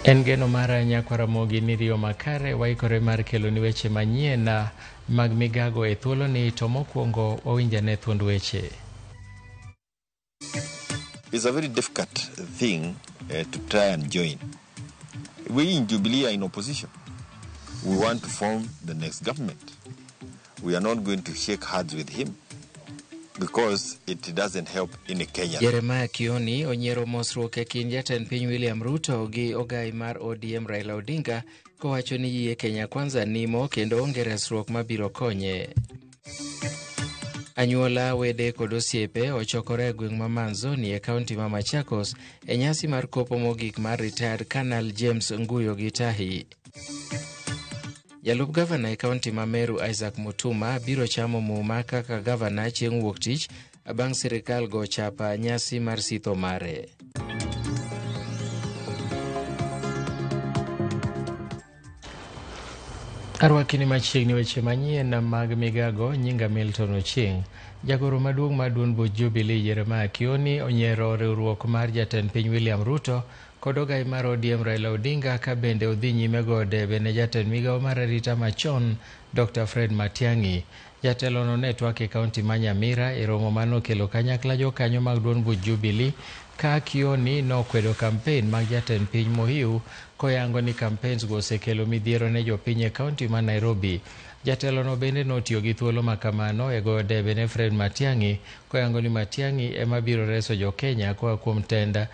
En geno mara nyakwar Ramogi ni riyo makare waikore mar keloni weche manyien mag migago e thuoloni to mokwongo wawinjane thuond weche. It's a very difficult thing to try and join. We in Jubilee are in opposition. We want to form the next government. We are not going to shake hands with him because it doesn't help any Kenyan. Jeremiah Kioni onyiero mosruok e kind jatend piny William Ruto gi ogai mar ODM Raila Odinga kowacho ni yie Kenya Kwanza nimo kendo onge resruok mabiro konye. Anyuola, wede kod osiepe ochokore e gweng' ma Manzoni e kaunti ma Machakos e nyasi mar kopo mogik mar retired Colonel James Nguyo Gitahi. Jalup gavana e kaunti ma Meru Isaac Mutuma biro chamo muma kaka gavana chieng' wuok tich bang' sirikal go chapa nyasi mar sitho mare. Arwakini machiegni weche manyien mag migago nyinga Milton Ochieng. Jagoro maduong' mar duond buch Jubilee Jeremiah Kioni onyiero riwruok mar jatend piny William Ruto kod ogai mar ODM Raila Odinga ka bende odhi nyime go debe ne jatend migawo mar arita machon Dr. Fred Matiang'i. Jatelono ne twak e kaunti ma Nyamira e romo manokelo kanyakla jokanyo mag duond buch Jubilee ka Kioni nokwedo kampen mag jatend piny Mohiu koyango ni campaigns go osekelo midhiero ne jopiny e kaunti ma Nairobi. Jatelono bende notiyo gi thuolo ma kamano e goyo debe ne Fred Matiang'i koyango ni Matiang'i ema biro reso jo-Kenya koa kuom tend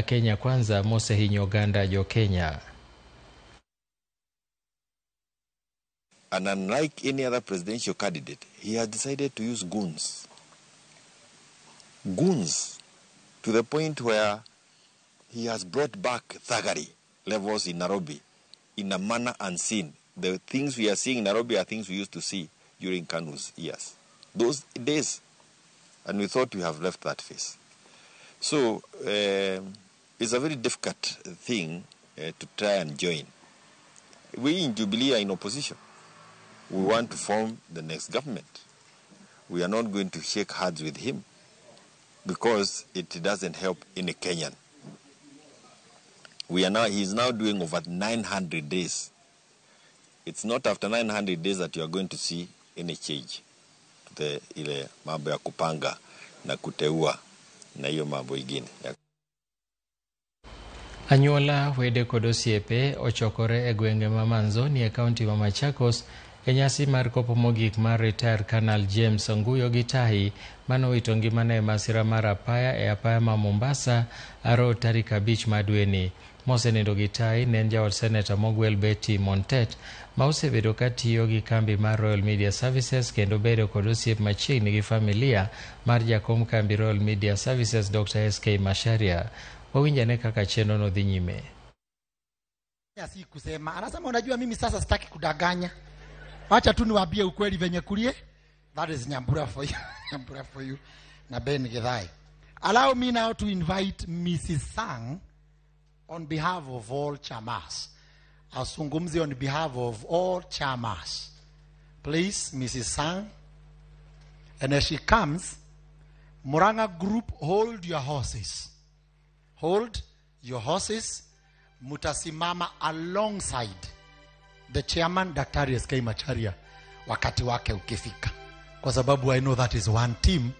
Kenya Kwanza mosehinyo oganda jo-Kenya. And unlike any other presidential candidate, he has decided to use goons. Goons, to the point where he has brought back thuggery levels in Nairobi in a manner unseen. The things we are seeing in Nairobi are things we used to see during KANU's years. Those days. And we thought we have left that phase. So it's a very difficult thing to try and join. We in Jubilee are in opposition. We want to form the next government. We are not going to shake hands with him because it doesn't help any Kenyan. He is now doing over 900 days. It's not after 900 days that you are going to see any change to the ile mambo ya kupanga na kuteua na hiyo mambo ingine. Anyuola, wede kod osiepe ochokore e gwenge ma Manzoni e kaunti ma Machakos e nyasi mar kopo mogik mar retired Colonel James Nguyo Gitahi manowito ngimane e masira mar apaya e apaya ma Mombasa Road tarik 5 mar dweni. Mosenindo Gitahi ne en jaod seneta mogwel Betty Montet ma osebedo ka tiyo gi kambi mar Royal Media Services kendo bedo kod osiep machiegni gi familia mar jakom kambi Royal Media Services Dr. SK Macharia. Wawinjane kaka chenro no dhi nyime. Si kusema, anasema unajua mimi sasa sitaki kudanganya. Wacha tu niwaambie ukweli venye kulie. That is Nyambura for you. Nyambura for you. Na Ben Githae. Allow me now to invite Mrs. Sang on behalf of all chamas. Azungumze on behalf of all chamas. Please, Mrs. Sang. And as she comes, Murang'a Group, hold your horses. Hold your horses. Mutasimama alongside the chairman, Dr. S.K. Macharia, wakati wake ukifika. Kwa sababu I know that is one team.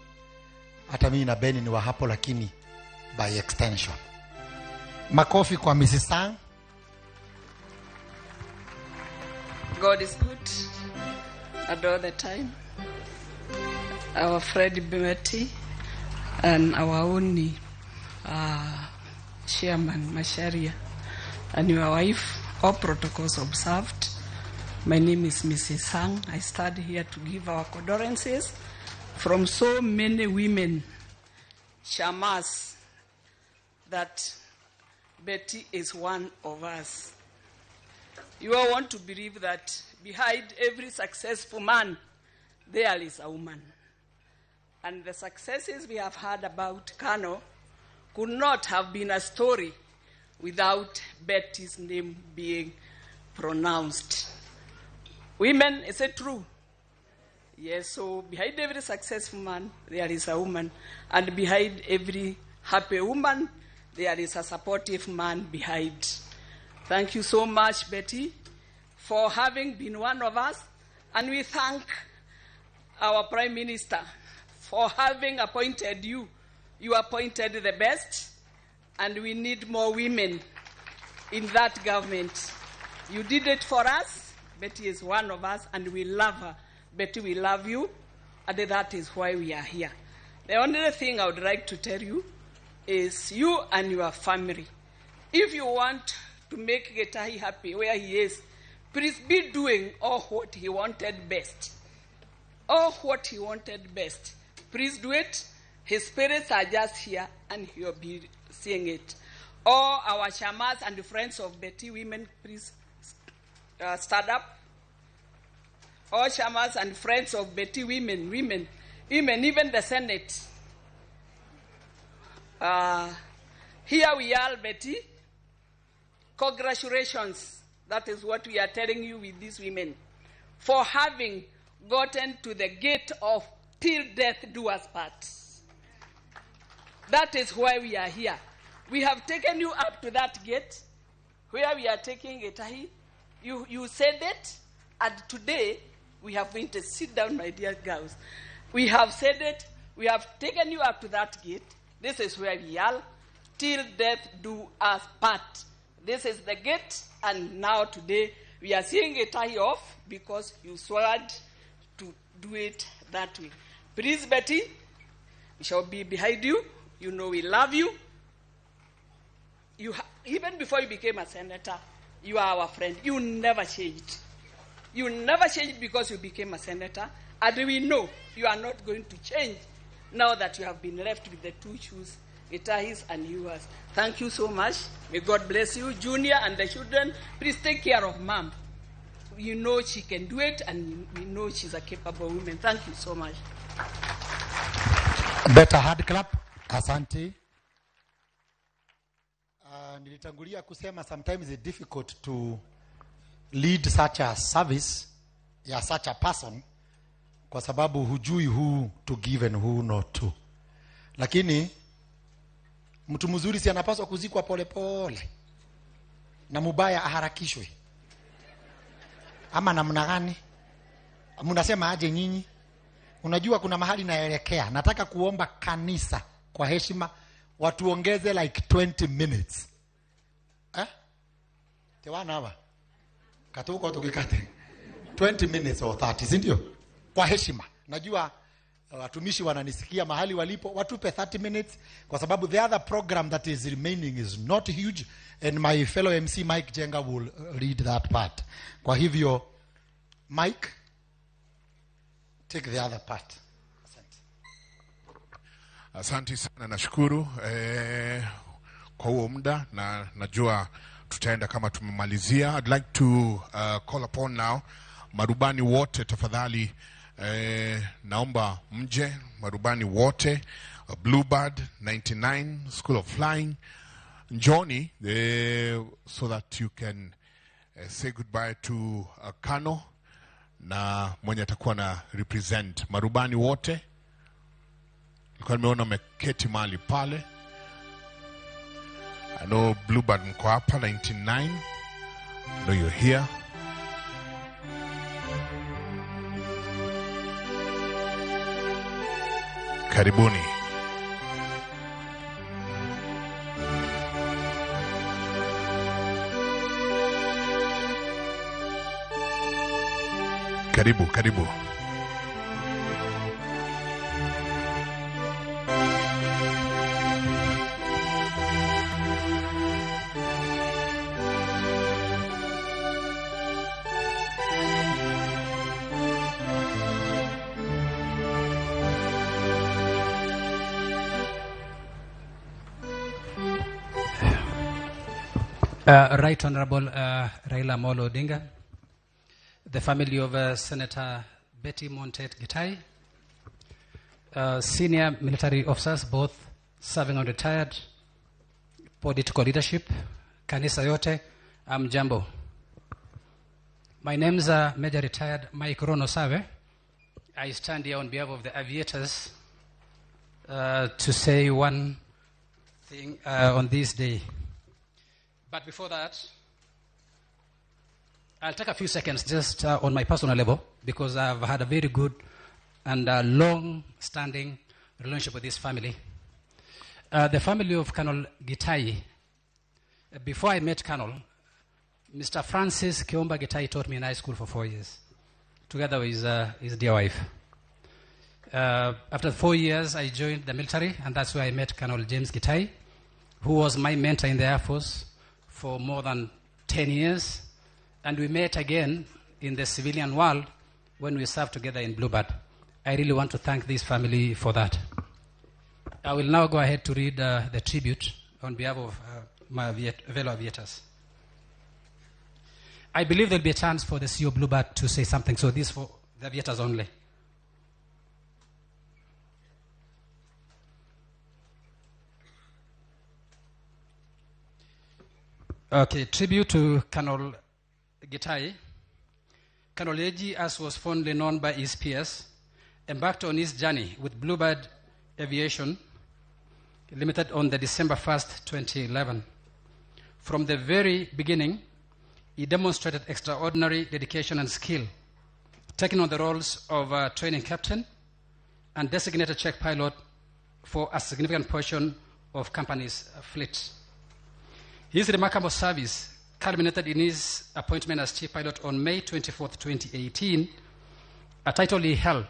Hata mimi na Beni ni wa hapo, lakini by extension. Makofi kwa Mrs. Sang. God is good and all the time. Our friend Bimeti, and our only chairman, Macharia, and your wife, all protocols observed. My name is Mrs. Sang. I stand here to give our condolences from so many women, shamas, that Betty is one of us. You all want to believe that behind every successful man, there is a woman. And the successes we have heard about Kano could not have been a story without Betty's name being pronounced. Women, is it true? Yes, so behind every successful man, there is a woman. And behind every happy woman, there is a supportive man behind. Thank you so much, Betty, for having been one of us. And we thank our Prime Minister for having appointed you. You appointed the best, and we need more women in that government. You did it for us. Betty is one of us, and we love her. Betty, we love you, and that is why we are here. The only thing I would like to tell you is you and your family, if you want to make Gitahi happy where he is, please be doing all what he wanted best. All what he wanted best. Please do it. His spirits are just here, and he'll be seeing it. All our shamas and friends of Betty women, please stand up. All shamas and friends of Betty women, women, even the Senate. Here we are, Betty. Congratulations. That is what we are telling you with these women, for having gotten to the gate of till death do us part. That is why we are here. We have taken you up to that gate where we are taking Gitahi. You said it, and today we have been to sit down, my dear girls. We have said it. We have taken you up to that gate. This is where we are. Till death do us part. This is the gate, and now today we are seeing Gitahi off because you swore to do it that way. Please, Betty, we shall be behind you. You know we love you. Even before you became a senator, you are our friend. You never changed. You never changed because you became a senator. And we know you are not going to change now that you have been left with the two shoes, Gitahi's and yours. Thank you so much. May God bless you, Junior, and the children. Please take care of Mom. You know she can do it, and we know she's a capable woman. Thank you so much. Better hand clap. Asante. Nilitangulia kusema sometimes it's difficult to lead such a service ya such a person kwa sababu hujui who to give and who not to. Lakini mtu mzuri si anapaswa kuzikwa pole pole na mubaya aharakishwe, ama namna gani? Mnasema aje nyinyi? Unajua kuna mahali naelekea. Nataka kuomba kanisa kwa heshima watuongeze like 20 minutes. Eh? Tewana hawa. Katuko tukikate. 20 minutes or 30, si ndio? Kwa heshima. Najua watumishi wananisikia mahali walipo, watupe 30 minutes kwa sababu the other program that is remaining is not huge, and my fellow MC Mike Jenga will read that part. Kwa hivyo Mike, take the other part. Asante. Asante sana, nashukuru kwa huo muda, na najua tutaenda kama tumemalizia. I'd like to call upon now marubani wote tafadhali. Naomba mje marubani wote, Bluebird 99 School of Flying, njoni so that you can say goodbye to Kano na mwenye atakuwa na represent marubani wote. Nilikuwa nimeona mmeketi mahali pale. I know Bluebird mko hapa 99. I know you're here. Karibuni. Karibu, karibu. Right Honorable Raila Amolo Odinga, the family of Senator Betty Montet Gitai, senior military officers, both serving and retired, political leadership, kanisa yote, hamjambo. My name is Major Retired Mike Rono Sawe. I stand here on behalf of the aviators to say one thing on this day. But before that, I'll take a few seconds just on my personal level, because I've had a very good and long-standing relationship with this family. The family of Colonel Gitai, before I met Colonel, Mr. Francis Kiomba Gitai taught me in high school for 4 years, together with his dear wife. After 4 years, I joined the military, and that's where I met Colonel James Gitai, who was my mentor in the Air Force for more than 10 years. And we met again in the civilian world when we served together in Bluebird. I really want to thank this family for that. I will now go ahead to read the tribute on behalf of my fellow aviators. I believe there'll be a chance for the CEO Bluebird to say something, so this for the aviators only. Okay, tribute to Colonel Gitai. Colonel Eji, as was fondly known by his peers, embarked on his journey with Bluebird Aviation Limited on the December 1st, 2011. From the very beginning, he demonstrated extraordinary dedication and skill, taking on the roles of a training captain and designated check pilot for a significant portion of company's fleet. His remarkable service culminated in his appointment as chief pilot on May 24, 2018, a title he held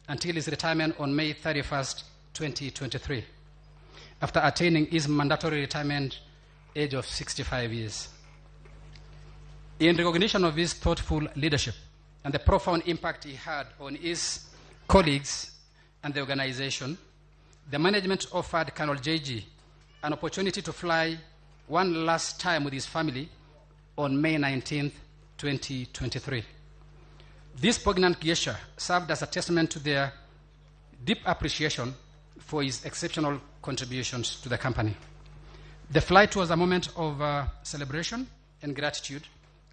until his retirement on May 31st, 2023, after attaining his mandatory retirement age of 65 years. In recognition of his thoughtful leadership and the profound impact he had on his colleagues and the organization, the management offered Colonel JG an opportunity to fly one last time with his family on May 19th, 2023. This poignant gesture served as a testament to their deep appreciation for his exceptional contributions to the company. The flight was a moment of celebration and gratitude,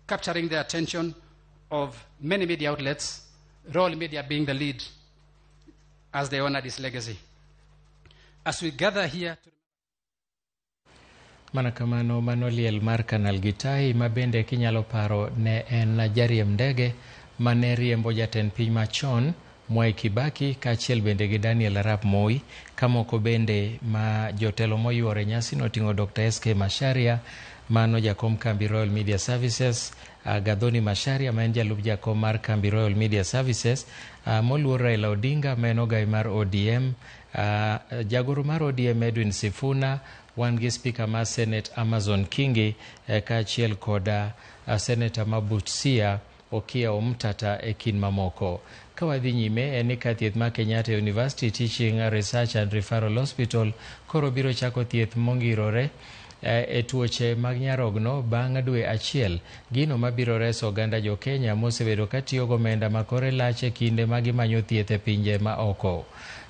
capturing the attention of many media outlets, Royal Media being the lead, as they honored his legacy. As we gather here to Mana kamano mano liel mar Colonel Gitai ma bende kinyalo paro ne en jariemb ndege mane riembo jatend piny machon Mwai Kibaki kaachiel bende gi Daniel Arap Moi, kamoko bende ma jotelo moyuoro e nyasi noting'o Dr. SK Macharia mano jakom kambi Royal Media Services, Gathoni Macharia ma en jalup jakom mar kambi Royal Media Services, moluor Raila Odinga ma en ogai mar ODM, jagoro mar ODM Edwin Sifuna, wan gi spika mar Senate Amazon Kingi kaachiel koda seneta ma Busia Okiya Omtata e kind mamoko. Ka wadhi nyime en ni ka thieth mar Kenyatta University Teaching Research and Referral Hospital koro biro chako thieth mongirore e tuoche mag nyarogno bang' dwe achiel, gino mabiro reso oganda jo Kenya mosebedo katiyo gomenda ma kore lach e kinde ma gimanyo thieth e pinje ma oko.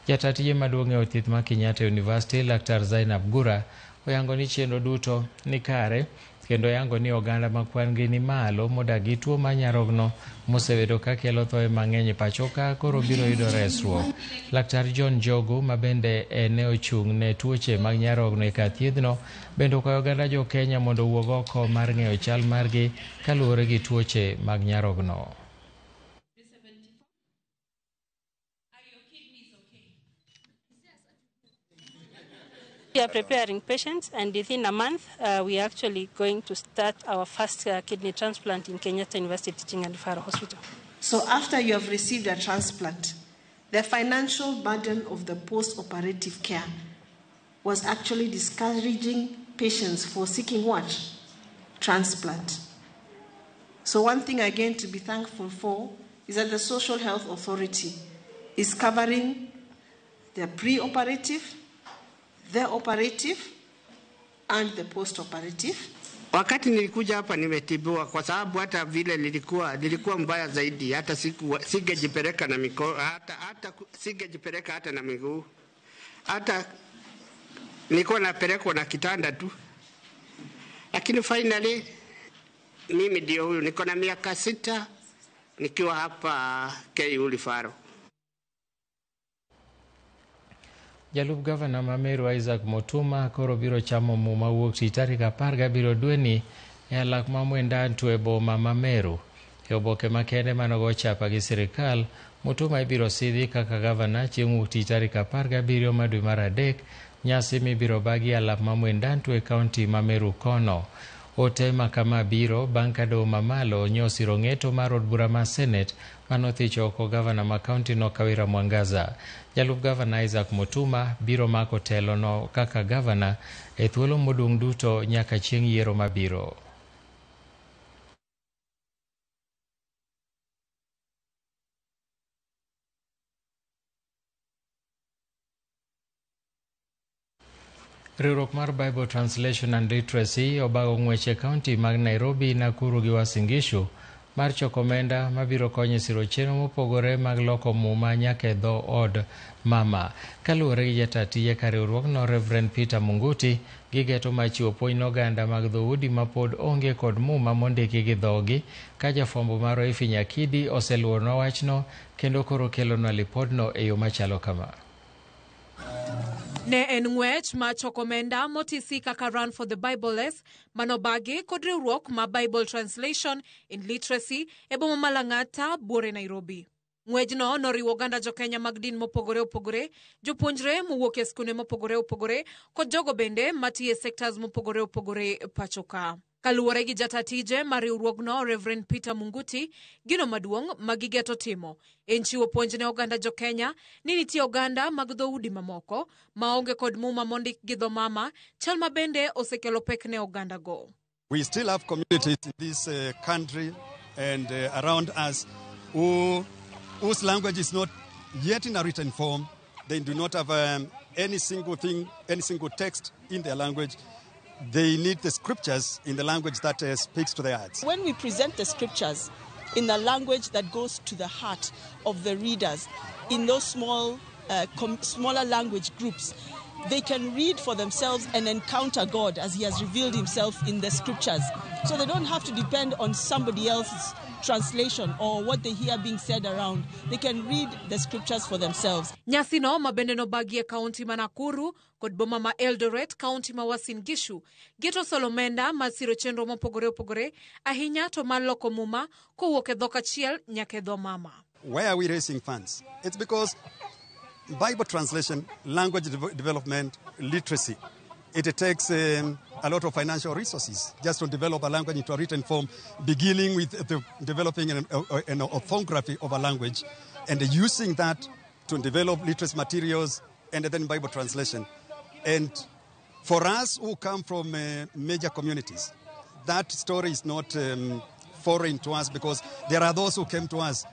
Jata tije maduong' e od thieth mar Kenyatta University Laktar Zainab Gura oyango ni chenro duto ni kare kendo yango ni oganda ma kwan gi ni malo modak gi tuo mar nyarogno mosebedo ka kelo thoe mang'eny e pacho ka koro biro yudo resruok. Laktar John Jogo ma bende ne ochung' ne tuoche mag nyarogno e kar thiethno bende okwayo oganda jo Kenya mondo owuog oko mar ng'eyo chal margi kaluwore gi tuoche mag nyarogno. We are preparing patients, and within a month, we are actually going to start our first kidney transplant in Kenyatta University Teaching and Referral Hospital. So after you have received a transplant, the financial burden of the post-operative care was actually discouraging patients for seeking what? Transplant. So one thing again to be thankful for is that the Social Health Authority is covering the pre-operative, the operative, and the post-operative. Wakati nilikuja hapa nimetibiwa, kwa sababu hata vile nilikuwa mbaya zaidi, hata singejipeleka na mikono, hata singejipeleka hata na miguu, hata nilikuwa napelekwa na kitanda tu. Lakini finally mimi ndio huyu, niko na miaka 6 nikiwa hapa KU Referral. Jalup gavana ma Meru Isaac Mutuma koro biro chamo muma wuok tich tarik 17 dweni e alak ma Mwendantu e boma ma Meru. E oboke makende manogo chapa gi sirikal, Mutuma ibiro sidhi kaka gavana chieng' wuok tich tarik 17 ma dwe mar 3, nyasi mibiro bagi alap ma Mwendantu e kaunti ma Meru kono. Ote ma kama biro bang' ka doho mamalo nyosiro ng'eto mar od bura ma Senate manothicho oko gavana ma kaunti no Kawira Mwangaza. Jalup gavana Isaac Mutuma biro mako telo no kaka gavana e thuolo modong' duto nyaka chieng' yiero mabiro. Riwruok mar Bible Translation and Literacy obago ng'wech e kaunti mag Nairobi, Nakuru gi Uasin Gishu mar choko omenda mabiro konyo e siro chenro mopogore mag loko muma nyaka e dho od mama. Kaluwore gi jataa tije ka riwruogno Reverend Peter Munguti, gigeto mar chiwo puonj ne oganda mag dhoudi mapod onge kod muma mondiki gi dhogi, ka jafwambo marwa Effie Nyakidi oseluwonwa wachno kendo koro kelonwa lipodno e yo machalo kama. Ne en ng'wech ma choko omenda motisi kaka Run for the Bibleless manobagi kod riwruok ma Bible Translation in Literacy e boma ma Lang'ata buore Nairobi. Ng'wejno noriwo oganda jokenya mag din mopogore opogore, jopuonjre mowuok e skunde mopogore opogore kod jogo bende matiyo e sectors mopogore opogore pacho ka. Kaluwore gi jataa tije mar riwruogno Reverend Peter Munguti, gino maduong' ma gigeto timo en chiwo puonj ne oganda jokenya ni nitie oganda mag dhoudi mamoko maonge kod muma mondik gi dho mama, chal ma bende osekelo pek ne oganda go. We still have communities in this country and around us whose language is not yet in a written form. They do not have any single thing, any single text in their language. They need the scriptures in the language that speaks to their hearts. When we present the scriptures in the language that goes to the heart of the readers, in those smaller language groups, they can read for themselves and encounter God as He has revealed Himself in the scriptures. So they don't have to depend on somebody else's translation or what they hear being said around. They can read the scriptures for themselves. Nyasino mabende nobagi e kaunti ma Nakuru kod boma ma Eldoret, kaunti ma Uasin Gishu, geto solo omenda mar siro chenro mopogore opogore, ahinya to mar loko muma kowuok e dhok achiel nyaka e dho mama. Why are we raising funds? It's because Bible translation, language development, literacy, it takes a lot of financial resources just to develop a language into a written form, beginning with the developing an orthography of a language and using that to develop literacy materials and then Bible translation. And for us who come from major communities, that story is not foreign to us because there are those who came to us.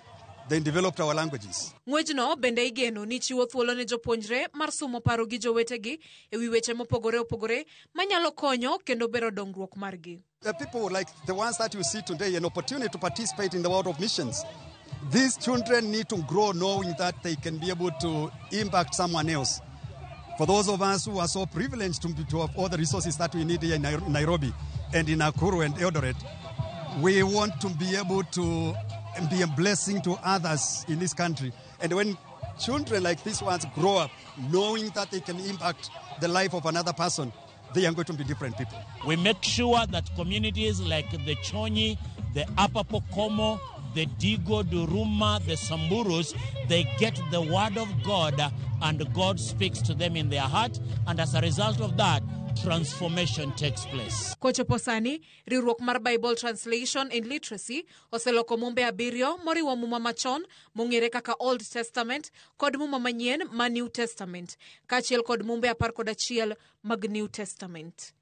They developed our languages. Ng'wejno bende igeno ni chiwo thuolo ne jopuonjre mar sumo paro gi jowetegi e wi weche mopogore opogore manyalo konyo kendo bero dongruok margi. The people like the ones that you see today, an opportunity to participate in the world of missions. These children need to grow knowing that they can be able to impact someone else. For those of us who are so privileged to have all the resources that we need here in Nairobi and in Nakuru and Eldoret, we want to be able to be a blessing to others in this country. And when children like these ones grow up knowing that they can impact the life of another person, they are going to be different people. We make sure that communities like the Chonyi, the Upper Pokomo, the Digo, Duruma, the Samburus, they get the word of God and God speaks to them in their heart. And as a result of that, transformation takes place. Kochopo sani, riwruok mar Bible Translation in Literacy oseloko mumbe 7 moriwo muma machon mong'ere kaka Old Testament kod muma manyien ma New Testament, kaachiel kod mumbe 11 mag New Testament.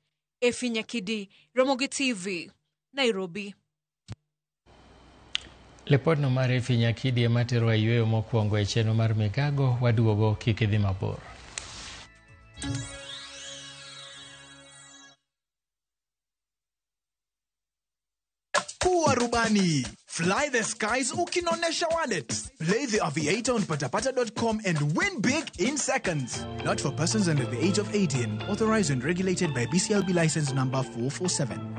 Effie Nyakidi, Ramogi TV, Nairobi. Lipodno mar Effie Nyakidi ema terowa e yweyo mokwongo e chenro mar Migago. Waduogo kik idhi mabor. Kuwa rubani. Fly the skies ukinonesha wallet. Play the Aviator on patapata.com and win big in seconds. Not for persons under the age of 18. Authorized and regulated by BCLB license number 447.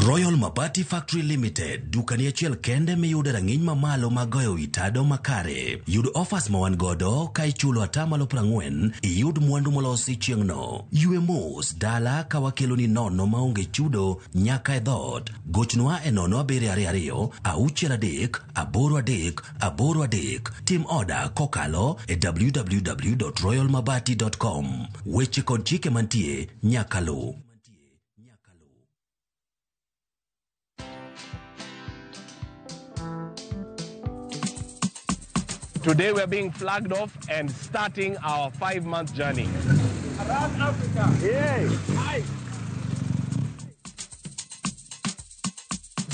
Royal Mabati Factory Limited, dukani achiel kende miyude rang'iny mamalo mag goyo wi tado makare. Yud offers ma wan godo ka ichulo atamalo 40 iyud mwandu molosi chieng'no. Ywe mos dala ka wakeloni nono maonge chudo nyaka e dhoot. Gochnwa e 0722 63 83 83. Tim oda kokalo e www.royalmabati.com. Weche kod chike mantie nyaka luw. Today we're being flagged off and starting our 5-month journey. Around Africa. Yay. Hi.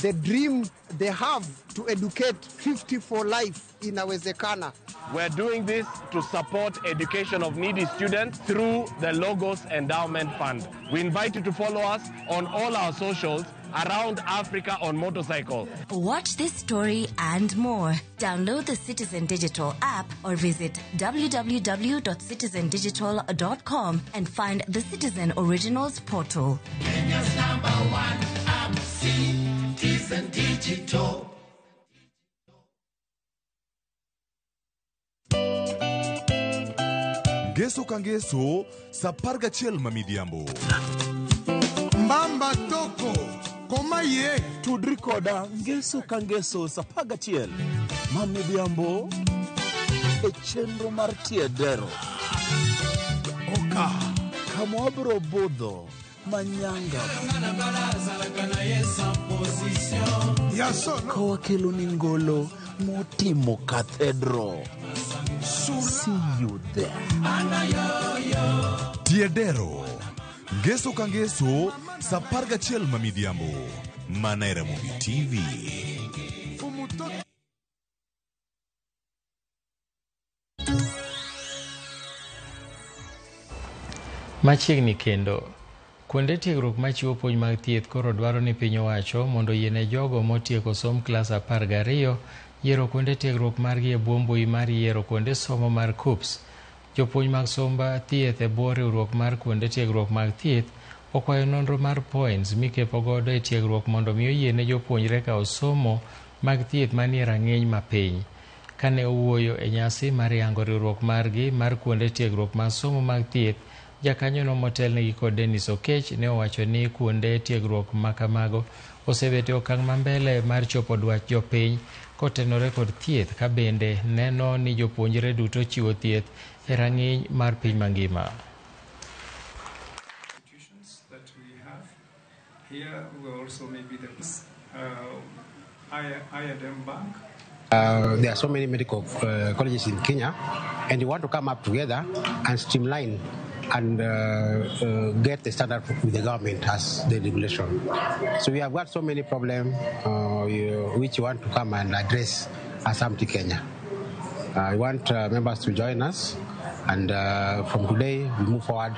The dream they have to educate 50 for life inawezekana. We're doing this to support education of needy students through the Logos Endowment Fund. We invite you to follow us on all our socials around Africa on motorcycle. Watch this story and more. Download the Citizen Digital app or visit www.citizendigital.com and find the Citizen Originals portal. Kenya's number one app, Citizen Digital. Ngeso ka ngeso sa 11 ma midhiambo. Mbamba toko koma ye tudri koda ngeso ka ngeso sa 11 ma midhiambo e chenro mar tiedero oka kama wabiro budho manyanga ka wakelo ni ngolo motimo cathedral. See you there. Tiedero ngeso ka ngeso sa 11 ma midhiambo mana e Ramogi TV. Machiegni kendo kuonde tiegruok machiwo puonj mag thieth koro dwaro ni piny owacho mondo oyiene jogo motieko som klas 12 yiero kuonde tiegruok margi e bwo mbui mar yiero kuonde somo mar KUCCPS. Jopuonj mag somb thieth e bwo riwruok mar kuonde tiegruok mag thieth okwayo nonro mar points mikepo godo e tiegruok mondo mi oyiene jopuonjre kawo somo mag thieth manie rang'iny mapiny. Kane owuoyo e nyasi mar yango riwruok margi mar kuonde tiegruok mag somo mag thieth, jakanyono motelnegi kod Dennis Okech ne owacho ni kuonde tiegruok makamago osebet e okang' mambele mar chopo dwach jopiny kotenore kod thieth ka bende neno ni jopuonjre duto chiwo thieth e rang'iny mar piny mangima. That we have here will also maybe the I&M Bank. There are so many medical colleges in Kenya, and we want to come up together and streamline and get the standard with the government as the regulation. So we have got so many problems which we want to come and address as AMTI Kenya. I want members to join us, and from today we move forward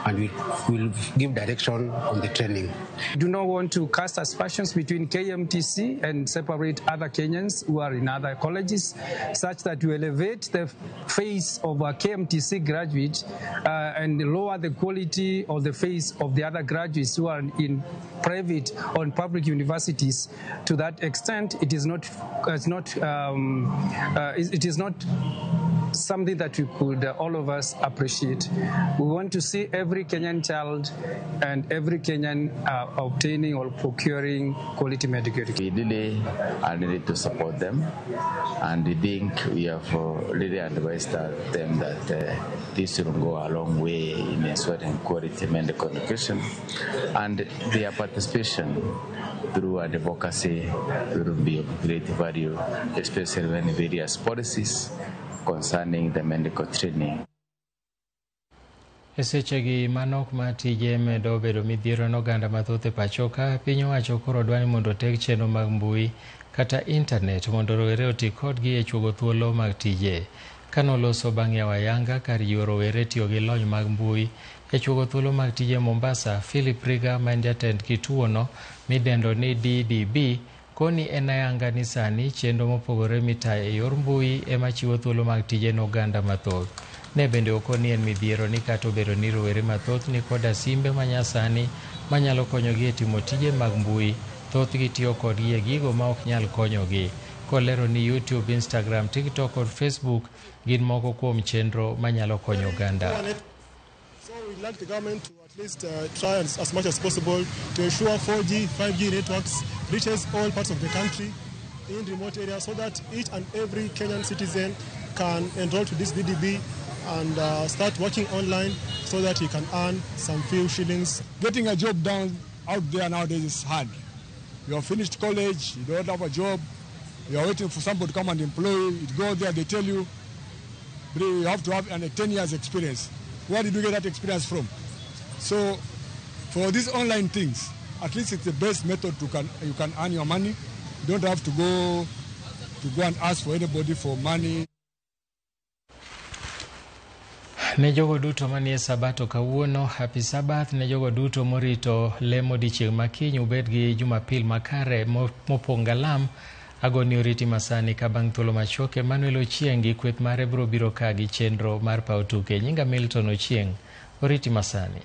and we will give direction on the training. Do not want to cast aspersions between KMTC and separate other Kenyans who are in other colleges, such that we elevate the face of a KMTC graduate and lower the quality of the face of the other graduates who are in private or in public universities. To that extent, it is not something that we could all of us appreciate. We want to see every Kenyan child and every Kenyan obtaining or procuring quality medical education. We really are needed to support them, and we think we have really advised them that this will go a long way in ensuring quality medical education, and their participation through advocacy will be of great value, especially when various policies concerning the medical training. E sechegi manok ma tije medo bedo midhiero ne oganda mathoth e pacho ka, piny owacho koro dwa ni mondo oteg chenro mag mbui kata intanet mondo rowere oti kodgi e chuogo thuolo mag tije. Kanoloso bang' yawo ayanga kar jiwo rowere tiyo gi lony mag mbui e chuogo thuolo mag tije Mombasa, Philip Riga ma en jatend kituono midendo ni DDB koni en ayanga ni sani chenro mopogore mitayo e yor mbui ema chiwo thuolo mag tije ne oganda mathoth. Ne bende okoni en midhiero ni kata obedo ni rowere mathoth ni koda simbe manyasani manyalo konyogi e timo tije mag mbui, thothgi tiyo kodgi e gigo ma ok nyal konyogi. Kolero ni YouTube, Instagram, TikTok kod Facebook gin moko kuom chenro manyalo konyo oganda. So we'd like the government to at least try as much as possible to ensure 4G, 5G networks reaches all parts of the country in remote areas so that each and every Kenyan citizen can enroll to this DDB and start working online so that he can earn some few shillings. Getting a job down out there nowadays is hard. You have finished college, you don't have a job, you are waiting for somebody to come and employ you. You go there, they tell you you have to have a 10 years experience. Where did you get that experience from? So for these online things, at least it's the best method you can earn your money. You don't have to go and ask for anybody for money. Ne jogo duto manie Sabato kawuono, happy Sabbath. Ne jogo duto morito lemo odiechieng' makiny, ubed gi Jumapil makare mopong' galam. Agoni oriti masani ka bang' thuolo machuok, Emmanuel Ochieng' gi kweth mare biro biro ka gi chenro mar paw tuke. Nyinga Milton Ochieng', oriti masani.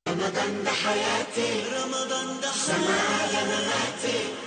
رمضان ده حياتي، رمضان ده سمايا مماتي.